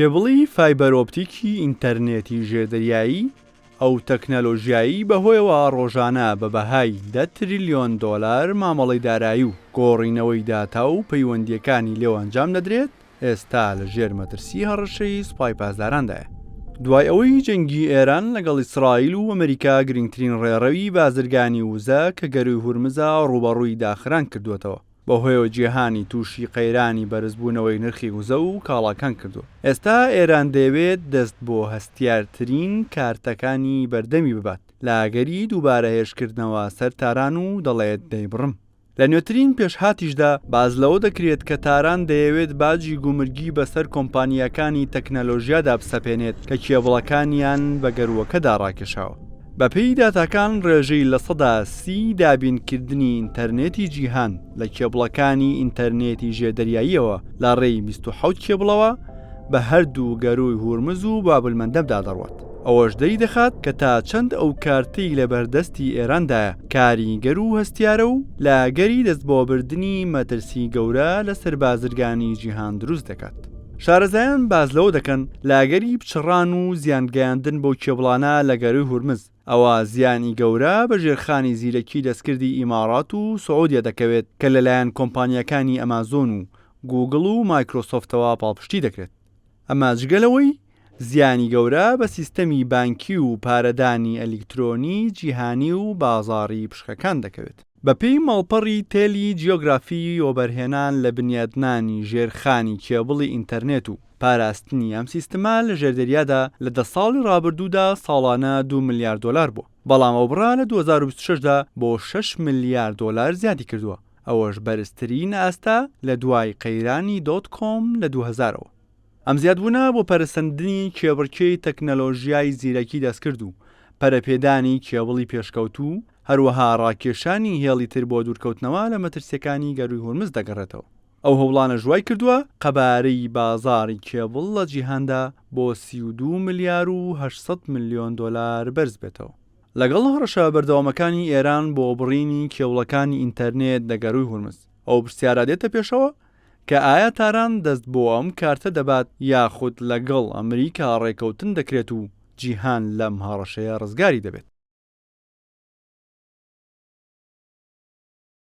کێبڵی فایبەر ئۆپتیکی ئینتەرنێتی ژێردەریایی، ئەو تەکنەلۆژیایەی بەهۆیەوە ڕۆژانە بە بەهای دە تریلیۆن دۆلار مامەڵەی دارایی و گۆڕینەوەی داتا و پەیوەندییەکانی لێوە ئەنجام دەدرێت، ئێستا لە ژێر مەترسی هەڕەشەی سوپای پاسداراندایە. دوای ئەوەی جەنگی ئێران لەگەڵ ئیسرائیل و ئەمریکا گرنگترین ڕێڕەوی بازرگانی وزە کە گەرووی هورمزە ڕووبەڕووی داخران کردووەتەوە، بەهۆیەوە جیهانی تووشی قەیرانی بەرزبوونەوەی نرخی وزە و کاڵاکان کردووە. ئێستا ئێران دەیەوێت دەست بۆ هەستیارترین کارتەکانی بەردەمی ببات لە ئەگەری دووبارە هێرشکردنەوە سەر تاران و دەڵێت دەیبڕم. لە نوێترین پێشهاتیشدا باس لەوە دەکرێت کە تاران دەیەوێت باجی گومرگی بەسەر کۆمپانیاکانی تەکنەلۆژیادا بسەپێنێت کە کێبڵەکانیان بە گەرووەکەدا ڕاکێشاوە. بەپێی داتاکان ڕێژەی 30% دابینکردنی ئینتەرنێتی جیهان لە کێبڵەکانی ئینتەرنێتی ژێردەریاییەوە لە ڕێی 27 کێبڵەوە بە هەردوو گەرووی هورمز و بابولمەندەبدا دەڕوات. ئەوەش دەریدەخات کە تا چەند ئەو کارتەی لەبەردەستی ئێراندایە کاریگەر و هەستیارە و لە ئەگەری دەستبۆبردنی مەترسی گەورە لەسەر بازرگانی جیهان دروست دەکات. شارەزایان باس لەوە دەکەن لە ئەگەری پچڕان و زیانگەیاندن بەو کێبڵانە لە گەرووی هورمز، ئەوا زیانی گەورە بە ژێرخانی زیرەکی دەستکردی ئیماڕات و سعودیە دەکەوێت کە لەلایەن کۆمپانیاکانی ئەمازۆن و گووگڵ و مایکرۆسۆفتەوە پاڵپشتی دەکرێت. ئەمە جگە لەوەی زیانی گەورە بە سیستەمی بانکی و پارەدانی ئەلیکترۆنی جیهانی و بازاڕی پشکەکان دەکەوێت. بەپێی ماڵپەڕی تێلی جیۆگرافی وەبەرهێنان لە بنیادنانی ژێرخانی کێبڵی ئینتەرنێت و پاراستنی ئەم سیستمە لە ژێردەریادا لە دە ساڵی ڕابردوودا ساڵانە دوو ملیار دۆلار بووە، بەڵام ئەو بڕە لە 2026 دا بۆ شەش ملیار دۆلار زیادی کردووە، ئەوەش بەرزترین ئاستە لە دوای قەیرانی dot com لە 2000 ەوە. ئەم زیادبوونە بۆ پەرەسەندنی کێبڕکێی تەکنەلۆژیای زیرەکی دەستکرد و پەرەپێدانی کێبڵی پێشکەوتوو، هەروەها ڕاکێشانی هێڵی تر بۆ دوورکەوتنەوە لە مەترسییەکانی گەرووی هورمز دەگەڕێتەوە. ئەو هەوڵانەش وای کردووە قەبارەی بازاڕی کێبڵ لە جیهاندا بۆ 32 ملیار و 800 ملیۆن دۆلار بەرزبێتەوە. لەگەڵ هەڕەشە بەردەوامەکانی ئێران بۆ بڕینی کێبڵەکانی ئینتەرنێت لە گەرووی هورمز، ئەو پرسیارە دێتە پێشەوە کە ئایا تاران دەست بۆ ئەم کارتە دەبات یاخود لەگەڵ ئەمریکا ڕێکەوتن دەکرێت و جیهان لەم هەڕەشەیە ڕزگاری دەبێت؟